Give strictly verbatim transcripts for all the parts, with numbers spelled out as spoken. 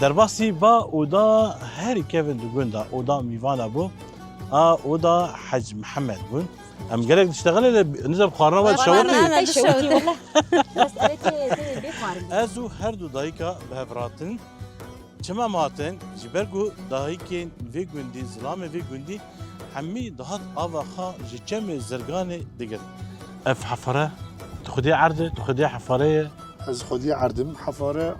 Derbasî va oda herî kevin di gunda oda mîvana bû. A oda Hec Mihemed bûn. Em gelek diştexile de nizam xwarina we dişewitî. Ez û her du dayika bi hev ratin. Çima matin? Ji ber ku dayikên vê gundî, zilamê vê gundî hemî dihat ava xwe ji çemê Zirganê digirin. Ev hefare, tu xwedî erd e, tu xwedî hefare ye. Ez xwedî erdim, hefare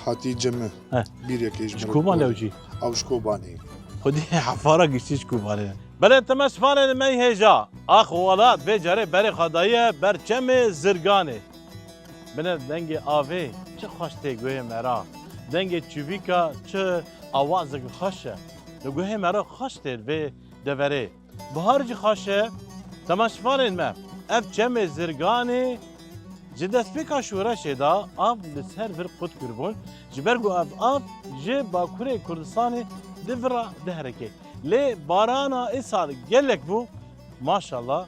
hatî cemi. He. Bîr yekê ji Ji min Kobanê re ew jî? Ew ji Kobanê. Xwedî hefara giştî ji Kobanê. Belê temaşevanên me hêja. Ax welat vê carê berê xwe daye ber çemê Zirganê. Bine dengê avê çi xweş tê guhê me ra. Dengê çivîka çi awazek xweş e. Li guhê me ra xweş tê vê deverê. Bihar jî xweş e. Temaşevanên me, ev çemê Zirganê ji destpêka şoreşê de av li ser vir qut kiribûn. Ji ber ku ev av ji Bakurê Kurdistanê di vir re diherike. Lê barana îsal gelek bû. Maşallah.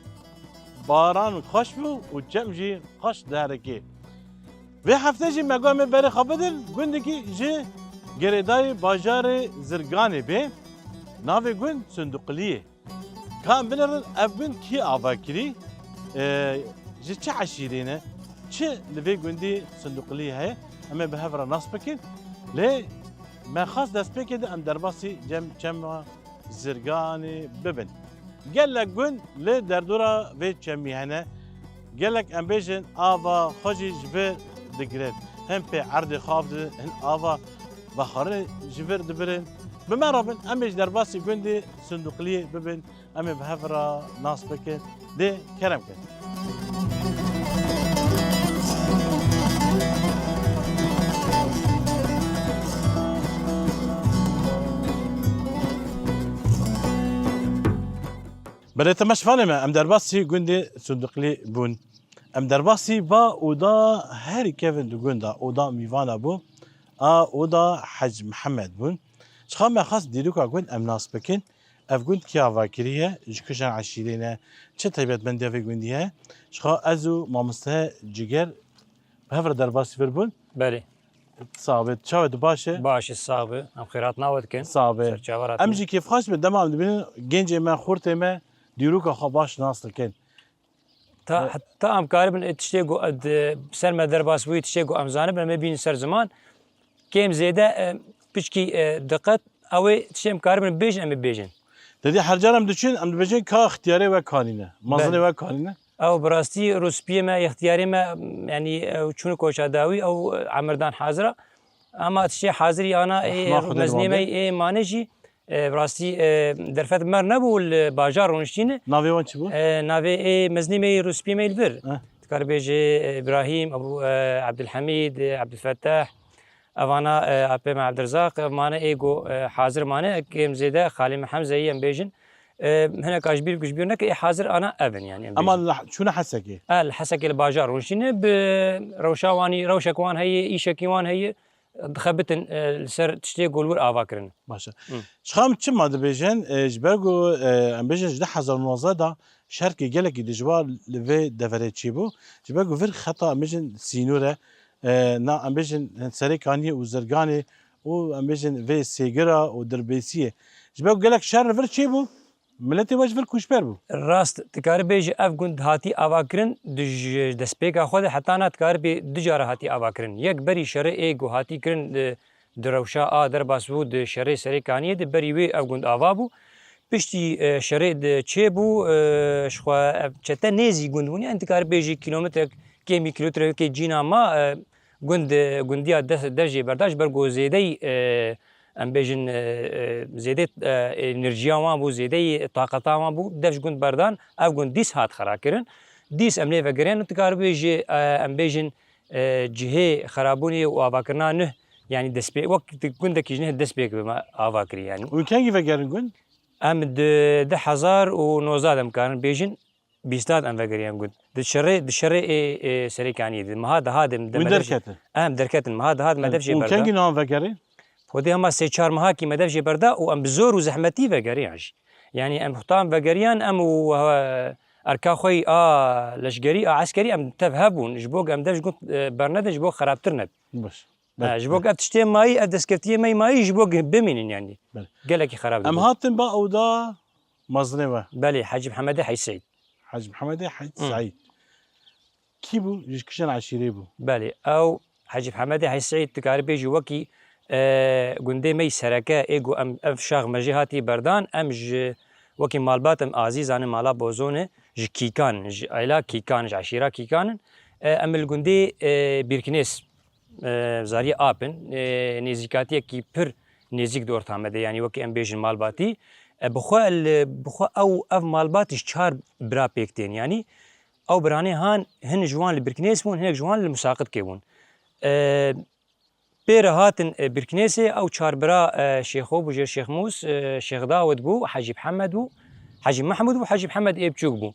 Baran xweş bû û çem jî xweş diherike. Vê hefte jî me got em ê berê xwe bidin gundekî ji girêdayî bajarê Zirganê bê. Navê gund Sinduqliyê. Ka em binêrin ev gund kî ava kirî? Ee, ji çi eşîrê ne? Çi li vê gundî Sinduqliyê heye? Em ê bi hev re nas bikin. Lê me xwest destpêkê de em derbasî cem çema Zirganê bibin. Gelek gund li derdora vê çemî hene. Gelek em bêjin ava xwe jî ji vir digirin. Hin pê erdê xwe av didin, hin ava vexwarinê ji vir dibirin. Bi me re bin, em ê ji derbasî gundê Sinduqliyê bibin. Em ê bi hev re nas bikin. Dê kerem kin. Belê temaşevanê me, em derbasî gundê Sinduqlî bûn. Em derbasî va oda herî kevin di gunda, oda mîvana bû. A oda Hec Mihemed bûn. Çiqa me xwest dîroka gund em nas bikin. Ev gund kî avakirî ye, ji kîjan eşîrê ne, çi taybetmendiya vê gundî heye? Çiqa ez û mamoste Ciger bi hev re derbasî vir bûn. Belê. Sax be, çawa tu baş e? Baş e, sax be. Em xêratna we dikin. Sax be. Serçava Em ratin. Jî kêfxweş bin, dema em dibînin gencê me, xortê me dîroka xwe baş nas dikin. Ta, E, heta em karibin ê tiştê ku, e, di ser me derbas bûyî, tiştê ku em zanibin, em ê bînin ser ziman. Kêm zêde, e, piçkî, e, diqet, ew ê tiştê em karibin bêjin, em ê bêjin. Te dî her car em diçin, em dibêjin ka ixtiyarê we kanîne, mezinê Belê. We kanîne. Ew bi rastî rûspiyê me, ixtiyarê me, yanî ew çûn koça dawî, ew, e, emirdan hazir e. Ama tiştê hazirî ana ê Rehma Xwedê li mezinê wan me be. Ê mane jî, e, bi rastî, e, derfet mer nebû li bajar rûniştîne. Navê wan çi bû? E, navê ê mezinê me yê rûspiyê me yê li vir. Eh. Dikar bêje, e, Îbrahîm, Ebû, e, Ebdulhemîd, e, Ebdulfetah, evana, e, apê me Ebdirizaq, e, mane ê go, e, hazir mane, kêm zêde xalê me Hemzeyî em bêjin. E, hineka ji bîr, ji bîr neke, ê hazir ana ev in, yanî em Ama bêjin. Li, çûne Hesekê? E, li Hesekê li bajar rûniştîne, bi rewşa wanî, rewşek wan heye, îşekî wan heye, dixebitin, e, li ser tiştê ku li wir ava kirin. Baş e. Hı. Ji xwe em çima dibêjin, e, ji ber ku, e, em bêjin ji du hezar û nozdeh de şerkê gelekî dijwar li vê deverê çêbû. Ji ber ku vir xeta em bêjin sînor e, e, na em bêjin Serêkaniyê û Zirganê û em bêjin vê Sêgira û Dirbêsiyê. Ji ber ku gelek şer li vir çêbû, Miletê we ji vir koçber bû. Rast, dikarî bêjî ev gund hatî avakirin, di ji destpêka xwe de heta na dikarî bê du cara hatî avakirin. Yek berî şerê ê ku hatî kirin, di, di rewşa a derbas bû, di şerê Serêkaniyê de berî wê ev gund ava bû. Piştî, e, şerê di çê bû, e, ji xwe ev çete nêzî gund bûn. Yani dikarî bêjî kîlometrek, kêmî kîlometreke cîna ma, e, gund, e, gundiya de, dev jê berda, ji ber ku zêdeyî, e, em bêjin, e, e, zêdê, e, enerjiya wan bû, zêdeyî taqeta wan bû, dev ji gund berdan, ev gund dîs hat xera kirin. Dîs em lê vegeriyane, tu karibê ji, e, em bêjin, e, cihê xerabûnê û avakirina nuh, yanî destpê, wek gundekî ji nuh destpêk bi me ava kirî yanî. Hûn kengî vegerin gund? Em di du hezar û nozdeh de em karin bêjin, bîstat em vegeriyan gund. Di şerê, di şerê ê, ê Serêkaniyê de. Meha deha de, de Wî me dev jê-, derketin? Em derketin. Meha deha de me dev jê Û berda. Kengî nihan vegerî? Xwedê hema sê çar meha kî me dev jê berda û em bi zor û zehmetî vegeriyan jî. Yanî em heta em vegeriyan em û, e, erka xwe yî a leşgerî, a eskerî em tev hev bûn. Ji bo ku em dev ji gund, e, bernedin, ji bo xerabtir nebin. Baş. Belê, Ha, ji bo belê. Ev tiştê mayî, ev destkeftiyê me yî mayî ji bo bimînin yanî. Belê. Gelekî xerab Em dibû. Hatin ba ewda mezinê we. Belê, Hecî Mihemedê Hecî Seîd. Hecî Mihemedê Hecî Hı. Seîd. Kî bû? Ji kîjan eşîrê bû? Belê, ew Hecî Mihemedê Hecî Seîd dikare bêjî wekî, e, gundê me yî sereke ê ku em ev şax me jê hatî berdan, em ji wekî malbat em Azîzan in, mala Bozon e, ji Kîkan, ji ayla Kîkan, ji eşîra Kîkan in. E, em li gundê, e, Bîrkinês, e, zariyê ap in. E, nêzîkatiyekî pir nêzîk di orta me de, yanî wekî em bêjin malbatî. E, bi xwe li, bi xwe ew, ev malbat ji çar bira pêk tên. Yanî ew biranê han hin ji wan li Bîrkinês bûn, hinek ji wan li Musaqidkê bûn. E, Pê re hatin, e, Bîrkinêsê, ew çar bira, e, Şêxo bû, jê Şêx Mûs, e, Şêx Dawid bû, Hecî Mihemed bû, Hecî Mehmûd bû, Hecî Mihemed ê biçûk bû.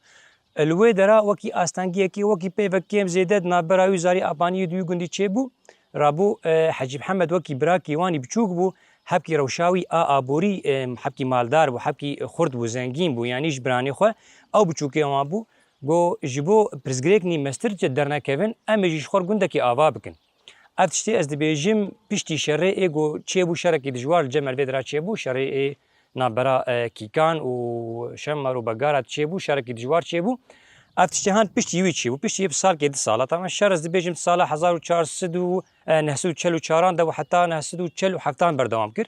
E, li wê dera wekî astengiyekê, wekî peyvek kêm zêde di navbera wî zarî apaniyê di wî gundî çêbû. Rabû, e, Hecî Mihemed wekî birakî wanî biçûk bû, hebkî rewşa wî a aborî, e, hebkî maldar bû, hebkî xurt bû, zengîn bû, yanî ji biranê xwe ew biçûkê wan bû. Go ji bo pirsgirêk nî mestir dernekevin, em ê jî ji xwe gundekî ava bikin. Ev tiştê ez dibêjim, piştî şerê ê ku çêbû, şerekî dijwar li cem me li vê dira çêbû, şerê ê navbera, e, Kîkan û Şemar û Begara çêbû, şerekî dijwar çêbû. Ev tiştê han piştî wî çêbû, piştî bi salkê du sala, tamam, şer ez dibêjim sala hezar û çar sed û, e, neh sed û çel û çaran de bû heta neh sed û çel û heftan berdewam kir.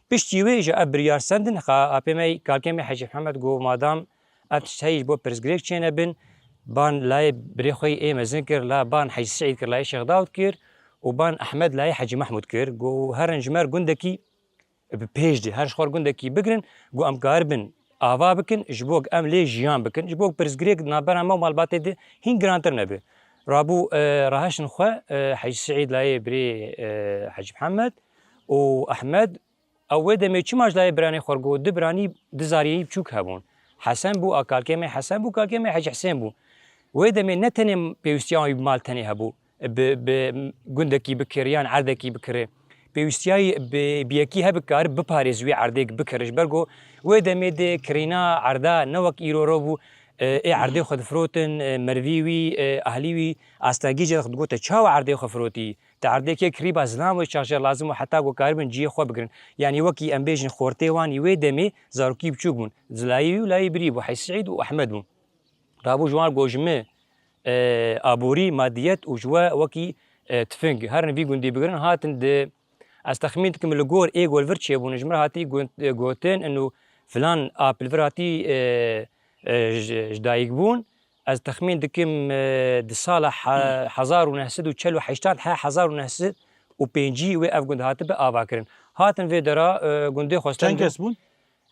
Piştî wê jî ev biryar sendin, xa apê me, kalkê me Hecî Mihemed got, madam ev tişt heyî ji bo pirsgirêk çênebin, ban layê birê xwe yî ê mezin kir, la ban Hecî Seîd kir, layê Şêx Dawid kir û ban Ehmed layê Hecî Mehmûd kir. Got, herin ji me re gundekî bi pêş de, herin ji xwe re gundekî bigirin, got, em karibin ava bikin, ji bo em lê jiyan bikin, ji bo pirsgirêk di navbera me û malbatê de hîn girantir nebe. Rabû, e, rahiştin xwe, e, Hecî Seîd layê birê, e, Hecî Mihemed û Ehmed, Ew wê demê çima ji layê biranê xwe re got, du biranî, du zariyeyî biçûk hebûn. Hesen bû, a kalkê me Hesen bû, kalkê me Hecî Hisên bû. Wê demê ne tenê pêwîstiya wî bi mal tenê hebû, bi, bi gundekî bikir yan erdekî bikirê. Pêwîstiya wî bi, bi yekî hebe karib biparêz wî erdê bikir. Ji ber ku wê demê de kirîna erda ne wek îro re bû, e, ê erdê xwe difirotin, e, merivî wî, e, ahlî wî, astengî jê digote, çawa erdê xwe firotî? Te erdê kê kirî ba zilam wê çax jê lazim û heta ku karibin cihê xwe bigirin. Yanî wekî em bêjin xortê wan yî wê demê zarokî biçûk bûn. Zilayî wî û layî birî bû, Hecî Seîd û Ehmed bûn. Rabû ji wan got ji min, e, aborî, madiyet û ji we wekî, e, tifing. Herin vî gundî bigirin, hatin di, ez texmîn dikim li gor ê ku li vir çêbûn, ji min re hatî got-, e, gotin, ino filan ap li vir hatî, e, e, ji, ji dayik bûn. Ez texmîn dikim, e, di sala he-, hezar û neh sed û çel û heştan he hezar û neh sed û pêncî wê ev gund hatibe avakirin. Hatin vê dera, e, gundê xwestin Çend kes bûn?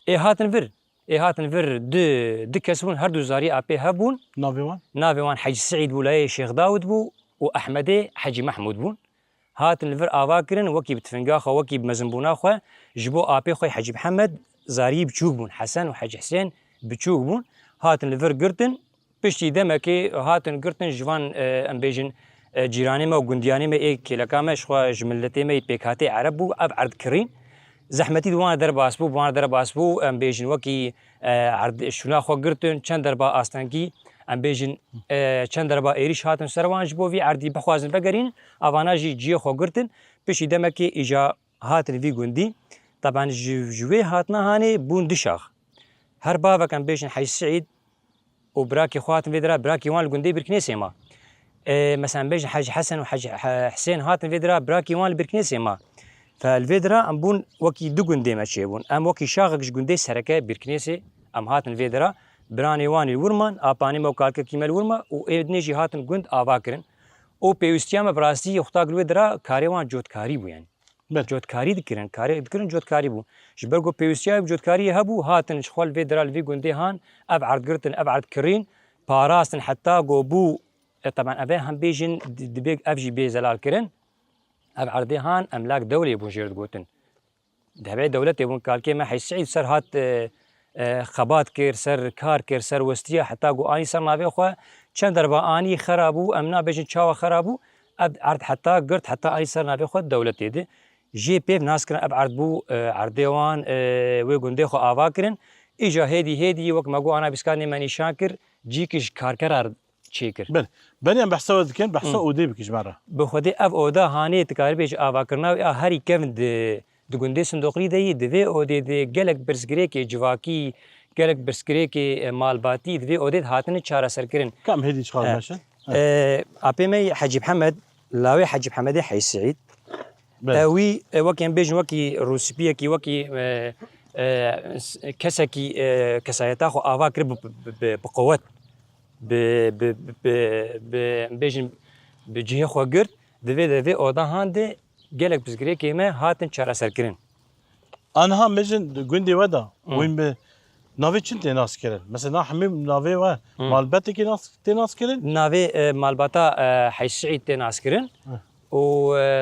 Ê hatin vir. Ê hatin vir du, du kes bûn, her du zarî apê hebûn. Navê wan? Navê wan Hecî Seîd bû, layê Şêx Dawid bû û Ehmedê Hecî Mehmûd bûn. Hatin li vir ava kirin, wekî bi tifinga xwe, wekî bi mezinbûna xwe, ji bo apê xwe Hecî Mihemed zariyî biçûk bûn. Hesen û Hecî Hisên biçûk bûn. Hatin li vir girtin. Piştî demekê hatin girtin ji van, e, em bêjin, e, cîranê me û gundiyanê me ê kêleka me ji xwe ji miletê me yî pêkhatê Ereb bû, ev erd kirîn. Zehmetî di wan derbas bû, bi wan derbas bû, em bêjin wekî, e, erd, şûna xwe girtin, çend derba astengî, em bêjin, e, çend derba êrîş hatin ser wan ji bo vî erdî bixwazin vegerîn, avana jî cihê xwe girtin. Piştî demekê îja hatin vî gundî. Taban ji, ji wê hatina hanê bûn du şax. Her bavek em bêjin Hecî Seîd û birakî xwe hatin vê dira, birakî wan li gundê Birkinêsê ma. E, mesela em bêjin Hecî Hesen û Hecî He-, Hisên hatin vê dira, birakî wan li Birkinêsê ma. Fe li vê dira em bûn wekî du gundê me çêbûn. Em wekî şaxek ji gundê sereke Birkinêsê em hatin vê dira. Biranê wan li wir man, apanê me û kalkekî me li wir ma û ê dinê jî hatin gund ava kirin. Û pêwîstiya me bi rastî yê xutak li wê dira karê wan cotkarî bû yani. Belê. Cotkarî dikirin, karê dikirin cotkarî bû. Ji ber ku pêwîstiya bi cotkariyê hebû, hatin ji xwe li vê dira, li vî gundê han, ev erd girtin, ev erd kirîn, parastin heta ku bû, e, taban ev ê hem bêjin, di-, dibê ev jî bê zelal kirin. Ev erdê han emlak dewlê bûn jê re digotin. Dehbê dewletê bûn, kalkê me Hecî Seîd ser hat, e, e, xebat kir, ser kar kir, ser westiya, heta ku anî ser navê xwe, çend derba anî xera bû, em nabêjin çawa xera bû, ev erd heta girt, heta anî ser navê xwe dewletê de. Jê pêv nas kirin, ev erd bû, e, erdê wan, e, wê gundê xwe ava kirin. Îja hêdî hêdî wek me got ana bîskanê me nîşan kir, cîkî ji karkera çêkir. Belê. Berê em behsa we dikin, behsa Hı. odê bike ji me re. Bi xwedê ev oda hanê dikarî bêje avakirina wê a herî kevin di, di gundê Sindoqlî de yî, di vê odê de gelek pirsgirêkê civakî, gelek pirsgirêkê, e, malbatî di vê odê de hatine çareserkirin. Kam hêdî çiqas E, meşin? E, apê me yî Hecî Mihemed, lawê Hecî Mihemedê Hecî Seîd. Belê. Ewî, e, wekî em bêjin, wekî rûspiyekî, wekî, e, e, s-, kesekî, e, kesayeta xwe ava kir bi, bi, bi, bi qewet, bi, bi, bi, bi, em bêjin, bi cihê xwe girt, di vê de vê oda han de gelek pirsgirêkê me hatin çareserkirin. Aniha em bêjin di gundê we de, Hı. wîn bi navê çi tê nas kirin? Mesela na hemî navê we Hı. malbetekî nas, tê nas kirin? Navê, e, malbata, e, Hecî Seîd tê nas kirin. Hı. Û,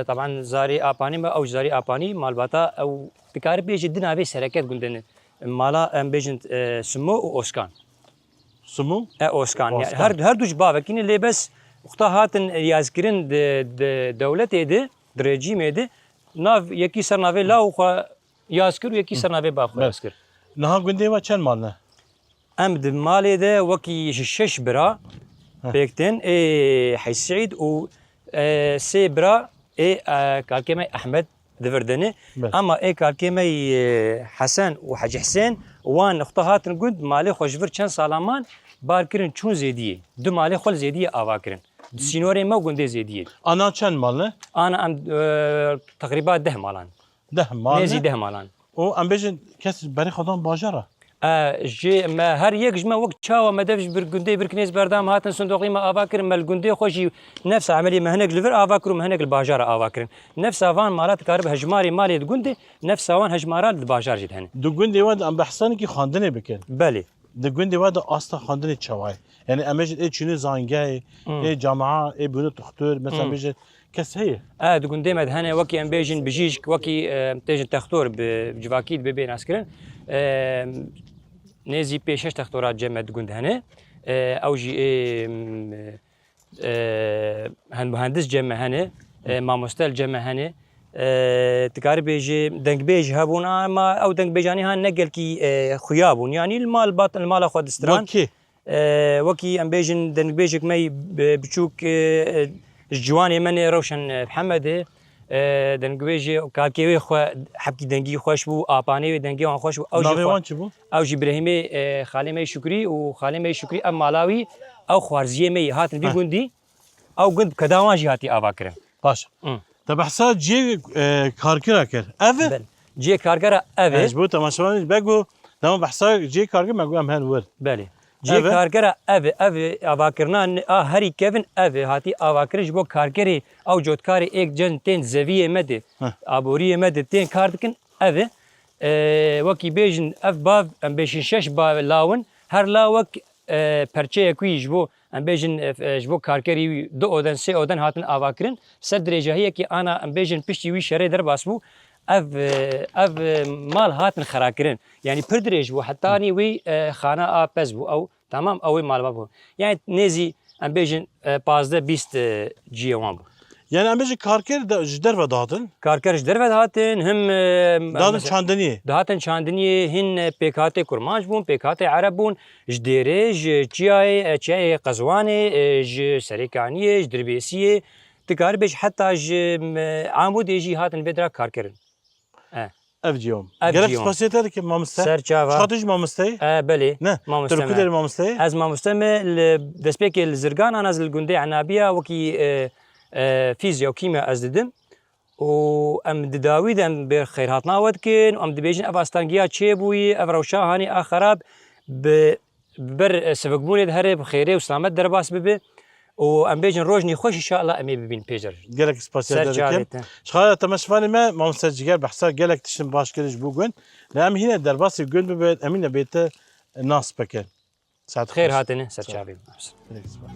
e, taban zarê Apanî me, ew zarê Apanî malbata ew dikare bêje di navê sereke di gundê ne. Mala em bêjin, e, Simo û Oskan. Simo? E, Oskan. Yani Oskan. Her, her du ji bavekî ne, lê bes wexta hatin yazkirin di, di dewletê de, di rejîmê de, nav yekî ser navê law xwe yaz kir û yekî ser navê bav xwe Belê. yaz kir. Niha gundê we çend mal ne? Em di malê de wekî ji şeş bira Heh. pêk tên, ê Hecî Seîd û, e, sê bira ê, e, kalkê me Ehmed di vir de ne. Belê. Ama ê kalkê me, e, Hesen û Hecî Hisên, wan wexta hatin gund, malê xwe ji vir çend sala man, bar kirin çûn Zêdiyê. Du malê xwe li Zêdiyê ava kirin. Di sînorê me û gundê Zêdiyê. Ana çend mal ne? Ana em, e, teqrîba deh malan. Deh mal ne? Nêzî deh malan. Û em bêjin kes berê xwe dan bajara? E, ji me her yek ji me wek çawa me dev ji bir gundê Birkinêz berdam hatin Sindoqlî me ava kirin, me li gundê xwe jî nefsa emelî me hinek li vir ava kir û me hinek li bajara ava kirin. Nefsa van mala dikaribe hejmarê malê di gundê, nefsa wan hejmara li bajar jî de hene. Di gundê we de em behsanekî xwendinê bikin. Belê. Di gundê we de asta xwendinê çawa ye? Yani em bêjin ê çûnê zangehê, Hmm. ê camia, ê bûne tuxtur, mesela Hmm. bêjin kes heye? E, di gundê me de hene, wekî em bêjin bijîşk, wekî, e, têjin textor bi civakî dibe bê naskirin. E, nêzî pê şeş textora cem me di gund hene. E, ew jî ê, m, e, hen-, muhendis cem me hene, e, mamoste li cem me hene. E, dikarî bêjî dengbêj hebûn, ama ew dengbêjanî han ne gelkî, e, xuya bûn. Yanî li mal bat-, li mala xwe distiran. Wekî? E, wekî em bêjin dengbêjek me yî bi-, biçûk, e, e, ji ciwanê me nê Rewşen, e, Mihemed e. E, dengbêjê kalkê wê xwe hebkî dengî xweş bû, apanê wê dengê wan xweş bû. Ew jî Navê xwe-, wan çi bû? Ew jî Birehîmê, e, xalê me yî Şukrî û xalê me yî Şukrî ev mala wî, ew xwarziyê me yî hatin vî Heh. gundî. Ew gund bi keda wan jî hatî ava kirin. Baş. Hı. Te behsa cihê, e, karkira kir. Ev e? Belê. Cihê karkera ev e. He, ji bo temaşevanê be ku dema behsa cihê karkir me got em hen wir. Belê. Cihê Ev e? karkera ev e. Ev e, avakirina ni-, a herî kevin ev e. Hatî avakirin ji bo karkerê ew cotkarê êk cen tên zeviyê me de, Heh. aboriyê me de tên kar dikin ev e. E, wekî bêjin ev bav, em bêjin şeş bav lawin. Her lawek, e, perçeyek wî ji bo em bêjin, e, e, ji bo karkerî wî du oden, sê oden hatin avakirin. Ser dirêjahiyekî ana, em bêjin piştî wî şerê derbas bû. Ev, e, ev, e, mal hatin xerakirin. Yanî pir dirêj bû. Hetanî wî, e, xana a pez bû. Ew, tamam, ew ê malbat bû. Yanî nêzî, em bêjin, e, pazdeh bîst, e, ciyê wan bû. Yani em bêjin karker de, ji derve dihatin? Karker ji derve dihatin, him, e, Dihatin mesela, çandiniyê? dihatin çandiniyê, hin, e, pêkhatê kurmanc bûn, pêkhatê ereb bûn, ji Dêrê, ji Çiyayê, e, Çiyayê Qezwanê, e, ji Serêkaniyê, ji Dirbêsiyê, dikarî bêj heta ji, e, Amûdê jî hatin vê dira kar kirin. E. Ev ciyom. Ev Gelek ciyom. spasiya te dikim mamoste. Ser çava. Çiqas tu jî mamoste yî? E, belê. Ne? Mamoste Tu li ku me. derê mamoste yî? Ez mamoste me li destpêkê li Zirgan an ez li gundê Enabiya wekî, e, e, fîzya û kîmya ez didim. Û em di dawî de em bê xêrhatina we dikin û em dibêjin ev astangiya çêbûyî, ev rewşa hanî a xerab bi, bi ber, e, sivikbûnê de here bi xêrê û silamet derbas bibe. Û em bêjin rojnî xweş, înşallah em ê bibîn pêşer. Gelek spasiya Ser te çavê dikim. te. Ji xala temaşevanê me, mamoste Ciger behsa gelek tiştin baş kir ji bo gund. Lê em hîne derbasî gund bibin, em hîne bê te nas bikin. Saet Xêr xweş. hatine ser Sağ ol. çavê. Gelek spas.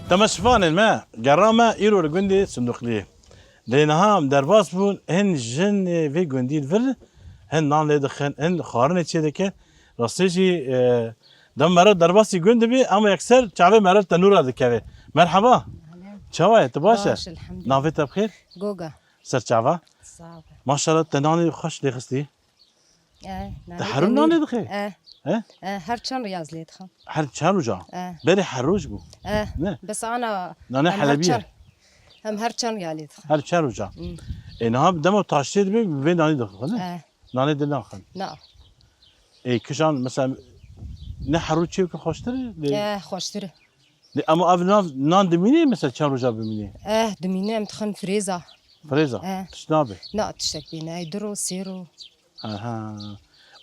Temaşevanên me, gera me îro li gundê Sindoqliyê. Lê niha em derbas bûn, hin jinê vê gundî li vir, hin nan lê dixin, hin xwarinê çê dikin. Rastî jî, e, Dem meriv derbasî gund dibî, ama yekser çavê meriv tenûra dikeve. Merheba. Çawa ye, tu baş e? Baş, elhamdülillah. Navê te bi xêr? Goga. Ser çava? Sağ ol. Maşallah, te nanê xweş lê xistî. Eh, te nanê herû tenûr. Nanê dixê? Eh. He? Eh, her çend riyaz lê dixim. Her çend roja? Eh. Berê her roj bû? Eh. Ne? Bes ana. Nane em her helebiye? Çend, em her çend riya lê dixim. Her çend roja? Hmm. E, niha dema taştê dibe, bi vê nanê dixin, ne? Eh. Nanê dil naxin. Na. Ê, kijan, mesela, ne herû çêwke xweştir e? Lê, eh, xweştir e. Lê, ama ev nan, nan dimîne, mesela, çend roja bimîne? Eh, dimîne, em dixin firêza. Firêza? Eh. Tişt nabe? Na, tiştek bîne. Ey, du ro, sê ro. Aha.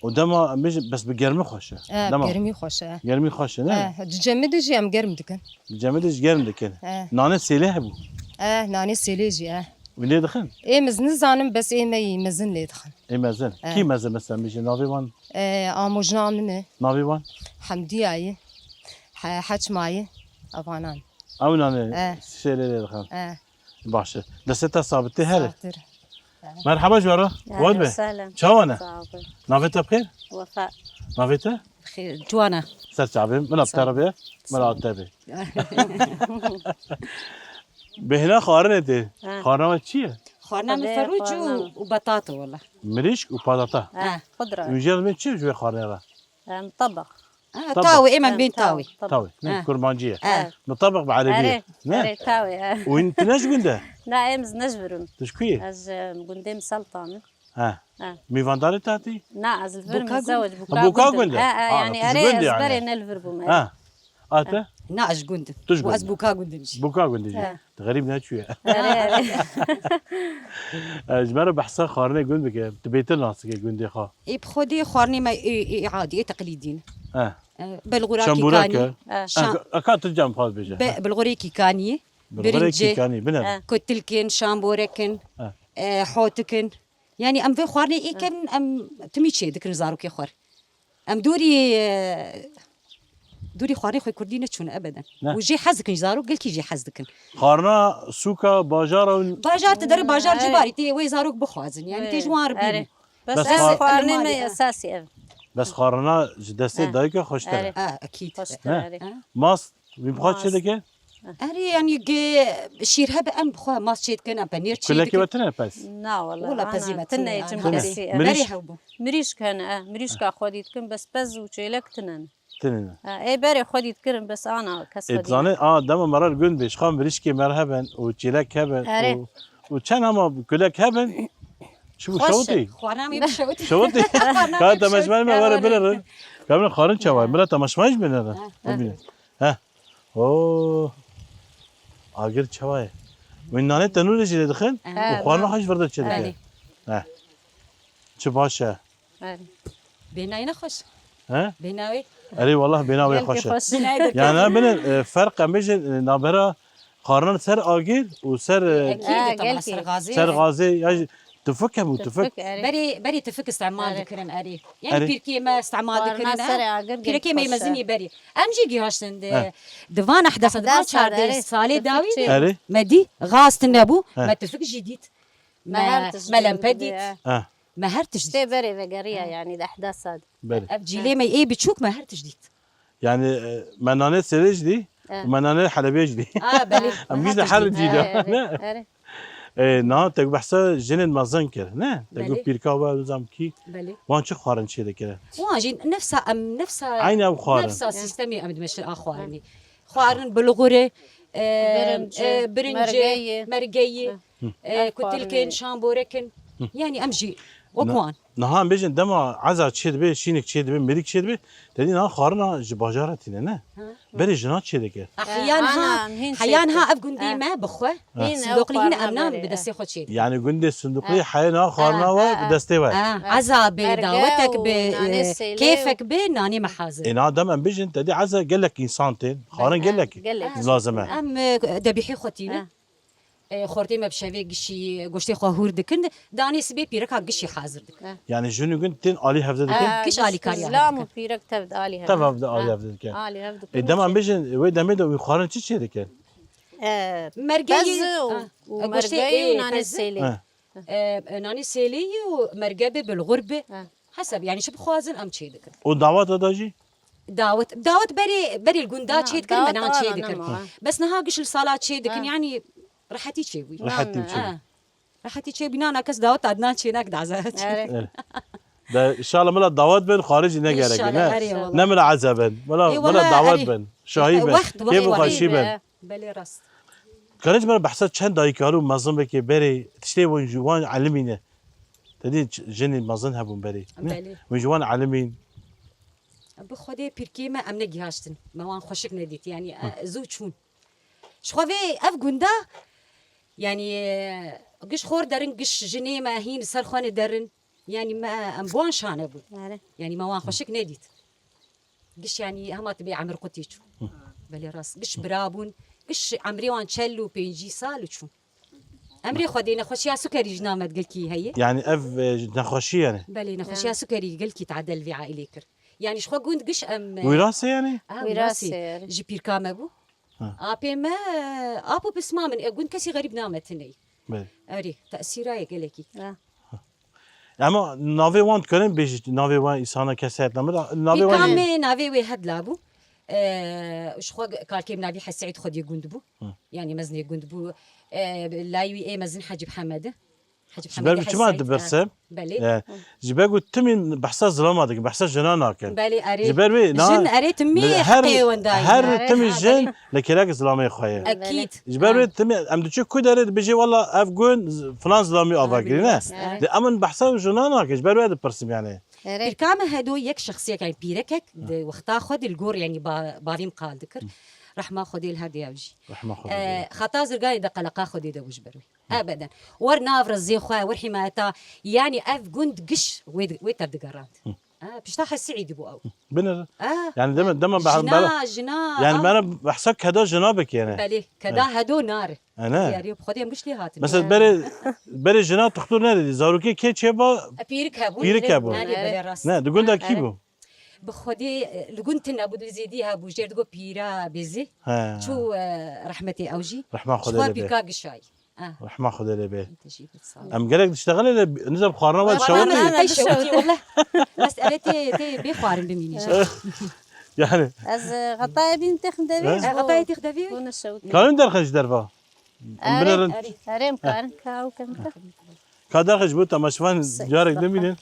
O dema, em bêjin, bes bi germi xweş e. Eh, dema germî xweş e. Germî xweş e, ne? Eh, di cemidê jî em germ dikin. Di cemidê jî germ dikin. Eh. Nane sêlê hebû? Eh, nane sêlê jî, eh. Wî lê dixin? Ê, ez nizanim, bes ê me yî mezin lê dixin. Ê mezin. Eh. Kî mezin mesela, em bêjin navê wan? Eh, amojna min e. Navê wan? Hemdiya ye. He-, Heçma ye. Avanan. Ew nane, eh, sêlê lê dixin. Eh. Baş e. Destê te sabitê here. Satir. Merhaba ji we re. Ehlen we be. Selam. Çawa ne? Sağ ol. Navê te bi xêr? Wefa. Navê te? Xêr, Ciwana. Ser çavê. Min a bi te re be. Min a te be. Bêhna xwarinê tê. Ha. Xwarina we çi ye? Xwarina min ferûc û, û batata wala. Mirîşk û patata. Ha, xudra. Û jê re çi ji wê xwarinê re? Em tabak. Ha, tabak. Tawê, ê me bên tawê. Tawê, ne, kurmancî ye. Ha. Min tabak bi erebî ye. Erê, ne? Erê, tawê, ha. Û hîn tu ne ji gund e? Na, em ji ne ji vir in. Tu ji ku yî? Ez, e, gundê Miseltan im. Ha. Ha. Mîvandarê te hatî? Na, ez li vir im, zewec Boka gund. Ha, ha, yanî, erê, ez berê ne li vir bûm, erê. Ha. A te? Na, ez ji gund im. Tu ji gund. Ez Boka gund im jî. Boka gund im jî. Ha. Tu xerîb neçûye. Erê, erê. E, ji me re behsa xwarinê gund bike. Tu bêtir nas dike gundê xwe. Ê bi xwedê xwarinê me ê, ê, ê adî, ê teqlîdî ne. He. E, belxura kîkanî. Şamborek e. Şa- Eka, eka tu cem xwe bêje. Be-, belxurê kîkanî, Belxurê birincê, kîkanî, bine. He. Kutilkin, şamborekin, he, e, hotikin. Yanî em vê xwarinê ê kevin, em timî çê dikin zarokê xwe. Em dûrî, e, dûrî xwarinê xwe kurdî neçûn ebeden. Ne. Û jê hez dikin, zarok gelkî jê hez dikin. Xwarina sûka, bajara û... Bajar, tu dere bajar cibarî, tê wê zarok bixwazin. Yanî tê ji wan re bînin. Bes ev xwarinê me esasî ev. Bes xwarina ji destê dayika xweştir e. Ha, ekîd. Xweştir, erê. Mast, wî bi xwe çê dike? Erê, yanî ge şîr hebe em bi xwe mast çê dikin, em penîr çê dikin. Kulekê we tine pez? Na, wala, wala pezê me tine ye, çimkesî. Berê hew bû. Mirîşk hene, e, mirîşka xwedî dikin, bes pez û çêlek tine ne. Tine ne. E, ê berê xwedî dikirin, bes ana kes xwedî. Ê, dizane, a, dema me re gund bê, ji xwe mirîşkê me re hebin û çêlek hebin û, û çend ama kulek hebin, çi bû, şewitî? Xwarin em ê bişewitî. Şewitî. Ka temaşevanê me were bilirin. Ka min xwarin çawa ye? Bila temaşevan jî bilirin. Heh. Heh. Oo. Agir çawa ye? Wê nanê tenûrê jî lê dixin û xwarina xwe jî vir de çê dikin. Belê. Heh. Çi baş e. Erê. Bêhnayê ne xweş. He? Bêhna wê. Erê, wallah bêhna wê xweş e. Gelkî xweş e. Bêhnayê de... Yani, bine, e, ferq em bêjin, e, nabera xwarina ser agir û ser, e, ekîd, e, taban, gelkî. Ser gazê. Ser gazê, ya jî tifik hebû, tifik. Tifik, erê. Berê, berê tifik îstemal dikirin, erê. Yani pîrkê me îstemal dikirin, e. Xwarina ser agir gelkî xweş e. Pîrkê me mezinî berê. Em jî gihaştin di, di van ehdesa, di van çardeh salê dawî de. Erê. Me dî, gaz tune bû, me tifik jî dît. Me, me lempê dît. He. Me her tişt dît. Tê berê vegeriya, yanî di ehdesa de. Berê. Ev cîlê me ê biçûk me her tişt dît. Yani, e, me nanê sêrê jî dî, e, û me nanê helebê jî dî. A, belê. Em gişte her cî de. Erê, erê. E, niha te behsa jinên mezin kir, ne? Te got pîrka we, nizam kî. Belê. Wan çi xwarin çê dikirin? Wan jî nefsa em, nefsa, eynî ew xwarin. Nefsa sîstemê em dimeşin a xwarinê. Xwarin, bulgur e, e, birincê, mergeyê, e, kutilkin, şamborekin. Yanî em jî wek wan. Niha em bêjin dema eza çê dibe, şînik çê dibe, mirîk çê dibe, te dî niha xwarina ji bajara tîne, ne? Berê jina çê dike. Heyan ha, heyan ha ev gundê me bi xwe. Sindoqlî hîn em nan bi destê xwe çê dike. Yanî gundê Sindoqlî heya niha xwarina we bi destê we. Eza bi, dawetek bi, kêfek bi, nanê me hazir. Ê niha dem em bêjin, te dî eza gelek însan tên, xwarin gelek lazim e. Em, e, debîhê xwe tînin. E, xortê me bi şevê gişî, goştê xwe hûr dikin, danê sibê pîreka gişî hazir dikin. Yanî jin û gund tên alî hevde dikin? E, giş alîkariya hev dikin. Lam û pîrek tev de alî hev dikin. Tev hevde alî hev dikin. Alî hev dikin. Ê, dema em bêjin, wê demê de wî xwarin çi çê dikin? E, mergeyî, pez û, û mergeyî û nanê sêlê. E, nanê sêlê û merge bi, bulgur bi. Hesab, yanî çi bixwazin em çê dikin. Û dawata da jî? Dawet, dawet berê, berê li gunda çê dikir, me nan çê dikir. Bes niha giş li sala çê dikin, yanî rehetî çê bûyî. Rehetî çê. Ha. Rehetî çê bî, nana kes dawet ad nan çê nak daze. Evet. De inşallah mila dawet bin, xaricî ne gerek ne. Ne mila ezebin. Mila, mila dawet bin. Şahî bin. Kêf û xweşî bin. Belê rast. Kanê ji me re behsa çend dayikar û mezin vekê berê tiştê wan ji wan elimîne. Te dî ç-, jinî mezin hebûn berê. Ne? Belê. Wan ji wan elimîn. Bi Xwedê pîrkê me em negihaştin. Me wan xweşik nedît. Yanî, e, zû çûn. Ji xwe vê ev gunda, yanî, e, giş xor derin, giş jinê me hîn ser xwe ne derin. Yanî me, em bi wan şane bûn. Yanî me wan xweşik nedît. Giş yanî hema tu bê emir qutî çû. Belê rast. Giş bira bûn. Giş emrê wan çel û pêncî sal û çûn. Emrê Xwedê nexweşiya sukerî jina me di gelkî heye. Yani ev, e, nexweşî yani? Belê, nexweşiya sukerî gelkî tadel vê aîlê kir. Yani ji xwe gund giş em, e, Wîrasê yani? Ha, wîrasê. Wîrasê yani. Ji pîrka me bû. Ha. Apê me, e, ap û pisma min, e, gund kesî xerîb nametiney. Belê. Erê, tesîra ye gelekî. Ha. Ama navê wan dikarin bêjî, navê wan îsana kesayet name da, navê wan Pîrka me navê wê Hedla bû. Ee, ji xwe kalkê min navî Hesîd Xwedê gund bû. Hı. Yanî mezinê gund bû. Ee, layî wî ê mezin Hecî Hemed e. Hecî Ji ber Hemed çima Hesîd, dibirse? Ha, belê. Ee, ji ber ku timî behsa zilama dikin, behsa jina nakin. Belê, erê. Ji ber wê, na, Jin erê timî her, heqê wendayî. Her Erê, timî ha, jin belê. Li kêlek zilamê xwe ye. Ekîd. Ji ber wê timî em diçin ku derê dibêjê wela ev gun z-, filan zilamî ava girî ne. Belê. De em in behsa jina nakin, ji ber wê dipirsim yani. Erê. Pîrka me Hedo yek şexsiyek, yani pîrekek, di wexta xwe de li gor, yani ba-, bavî min qal dikir. Rehma Xwedê li her diyav jî. Rehma Xwedê. E, xata zirganê de qeleqa Xwedê de bû ji ber wê. Ebeden. Wer nav rizê xwe, wer himayeta, yani ev gund giş wê, wê tev digerand. E, pişta Hesîdî bû ew. Binir. E, Yani dema, dema jina, jina, yani a. Bana behsa keda jina bikene. Belê, keda Hedo nar. Ene. Yarî bi Xwedê em giş lê hatin. Mesela berê, berê jina tuxtur nedidî. Zarokê kê çêba? E, pîrik hebû. Pîrik hebû. Nerê, belê rast. Ne, di gunda kî bû? Bi Xwedê, e, li gund tune bû, di zêdî hebû. Jêr digo pîra bêzî. He. Çû, e, rehmetê ew jî. Rehma Xwedê lê bê. Ji xwe pîrka gişayî. Ah. Rehma Xwedê lê bê. Te jî bit sağ ol. Em gelek diştexilê lê nizam xwarina we dişewitî. Wala me tey şewitî, wala. Bes erê tê, tê bê xwarin bimînî jî. Yani. Ez, e, xetayê bîn têxin devê. E, xetayê têx devê. Bûne şewitî. Karin derxin ji derva. Em binerin. Erê, erê, em karin ka ew kem ka. Ka derxin ji bo temaşevan carek dimînin.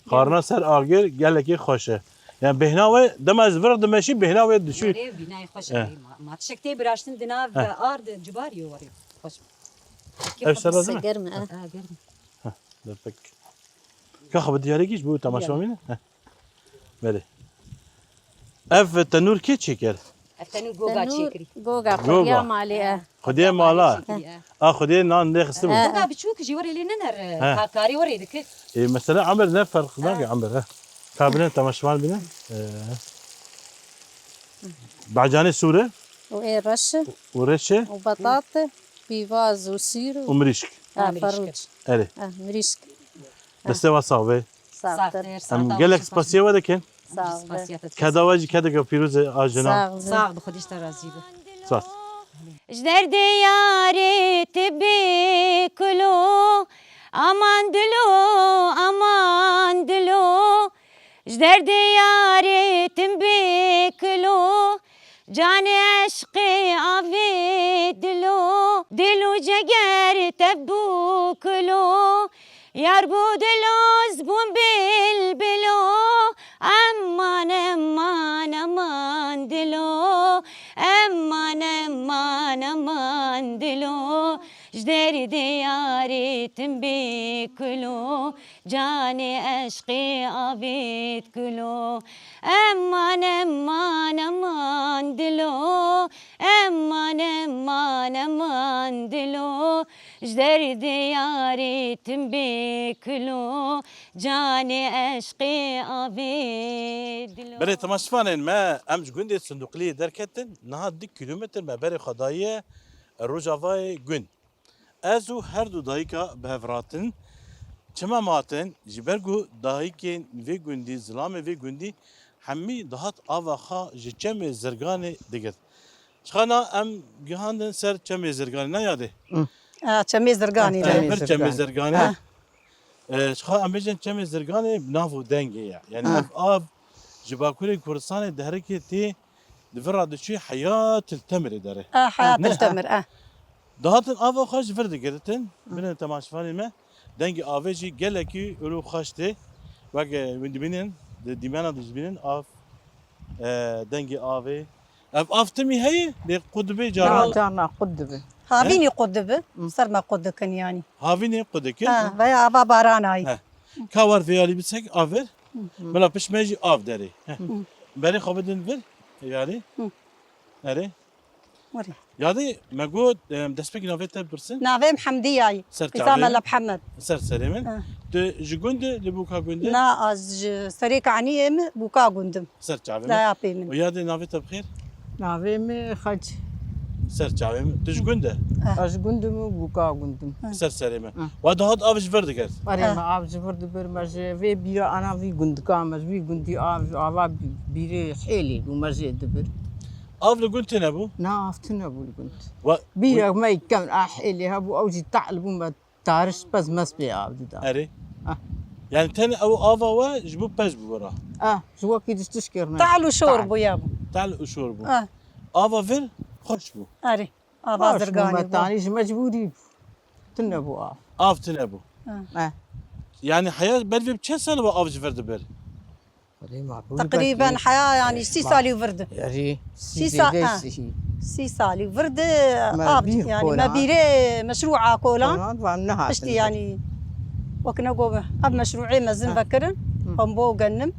Xwarina ser agir gelekî xweş e. Yani bêhna we, dema ez vir dimeşî bêhna we dişû. Erê, bînayê xweş e. Eh. Ma, ma tiştek tê biraştin di nav ard cibarî yo warê. Xweş. Ev ser lazim e? Germ e. Ha, germ. Heh, derpek. Ka xwe bi diyarê kî ji bo temaşevan bînin? Heh. Belê. Ev tenûr kê çêkir? Ev tenûr goga çêkirî. Goga, Goga. Xwediya malê e. Xwediyê mala. Çêkirî, e. A xwediyê nan lê xistibû. Goga biçûk jî werê lê nener, He. ka-, karê werê dikir. E, mesela Emer ne ferq nake Emer, he. Ka bine temaşevan bine. E. Bacanê sûre. Û ê reş. Û reçe. Û betat, pîvaz û sîr û Û mirîşk. Ha, Ha, mirîşk. Ferûç. Erê. Ha, mirîşk. Destê we sax be. Saxtir. Saxtir, Em saxtir, gelek spasiye we dikin. Sağ ol. Spasiya te. Keda we jî kedeke pîroz e a jina. Sağ ol. Sağ ol, bi Xwedê ji te razî be. Sağ ol. Ji derdê yarê te bê kulo, aman dilo, aman dilo. Ji derdê yarê te bê kulo, canê eşqê avê dilo. Dil û ceger te bû kulo, Yar bû diloz bûn bilbilo, eman, eman, eman dilo, eman, eman, eman dilo, ji derdê yarê tim bê kulo, canê eşqê avêt kulo, eman, eman, eman dilo, eman, eman, eman dilo, Ji derdê yarê tim bê kulo, canê eşqê avê dilo. Belê temaşevanên me, em ji gundê Sinduqliyê derketin, niha du kîlometr me berê xwe daye Rojavayê gund. Ez û her du dayika bi hev ratin. Çima me hatin? Ji ber ku dayikên vê gundî, zilamê vê gundî hemî dihat ava xwe ji çemê Zirganê digirt. Çixa na em gihandin ser çemê Zirganê, ne yadê? Hı. Ha, çemê Zirganê Ha, ne? Çemê bir çemê Zirganê. Zirganê. Ha. E, çixa em bêjin çemê Zirganê nav û dengê ye. Yani Ha. ev av Ji Bakurê Kurdistanê diherikê tê, di vir re diçû Heyatil Temirê derê. E, Heyatil Ne? Temir, e. Dihatin ava xwe ji vir digiritin. Hı. Binê temaşevanê me, dengê avê jî gelekî û xweş tê. Weke hûn dibînin, di dîmena dibînin av, e, dengê avê. Ev av timî heye, lê qut dibe Na, caran. Carna qut dibe. Havînî He? Qut dibe, Hı. Ser me qut dikin yanî. Havînê qut dikin. Ha, veya ava baranayî. He. Ka war vê alî bisek avir, Hı. Mila pişt me jî av derê. He. Hı. Berê xwe bidin vir, yanî. Hı. Erê. Were. Yadê, me got, em, destpêkî navê te bipirsin? Navê Hemdiyayî. Ser Qîza çavê Mela me. Mihemed. Ser serê min. Ha. Tu ji gund e, li Bûka gund e? Na, ez ji Serê Kaniyê me, Bûka gund im. Ser çavê min. Daya pê min. Û yadê navê te bi xêr? Navê min Xec. Ser çavê min. Tu ji gund e? Ha. Ez ji gund im û Bûka gund im. Ha. Ser serê min. Ha. Wa dihat av ji vir digirt? Erê, Ha. me av ji vir dibir, me ji vê bîra ana vî gundika, me ji vî gundî av, ava bî-, bîrê hêlê bû, me jê dibir. Av li gund tune bû? Na, av tune bû li gund. Wa-, Bîra me kevn a hêlê hebû, ew jî tehl bû, me tariş pez mez pê av dida. Erê. Ah. Yani tenê ew ava we ji bo pez bû wera? Ah, ji wekî diş tişkê rine. Tehl û şor Tehl. Bû ya bû. Tehl û şor bû. Ah. Ava vir xweş bû. Erê. Ava Baş bû, zirganê me bû. Tanî ji mecbûrî bû. Tune bû av. Av tune bû. Ah. Eh. Yani heya ber vê çend sal ve av ji vir dibir? Erê, ma bû Teqrîben belkî, heya, yanî, sî ma, salî û vir di. Erê, sî Sî sa-, zêde ha. Sî. Sî salî û vir di Me av, bîr yanî, me kolan. Bîrê meşrûa kolan. Kolan van nehatin Piştî, vir. Yanî, wek ne got, ev meşrûê mezin Ha. Vekirin, Hı. Kombo û genim,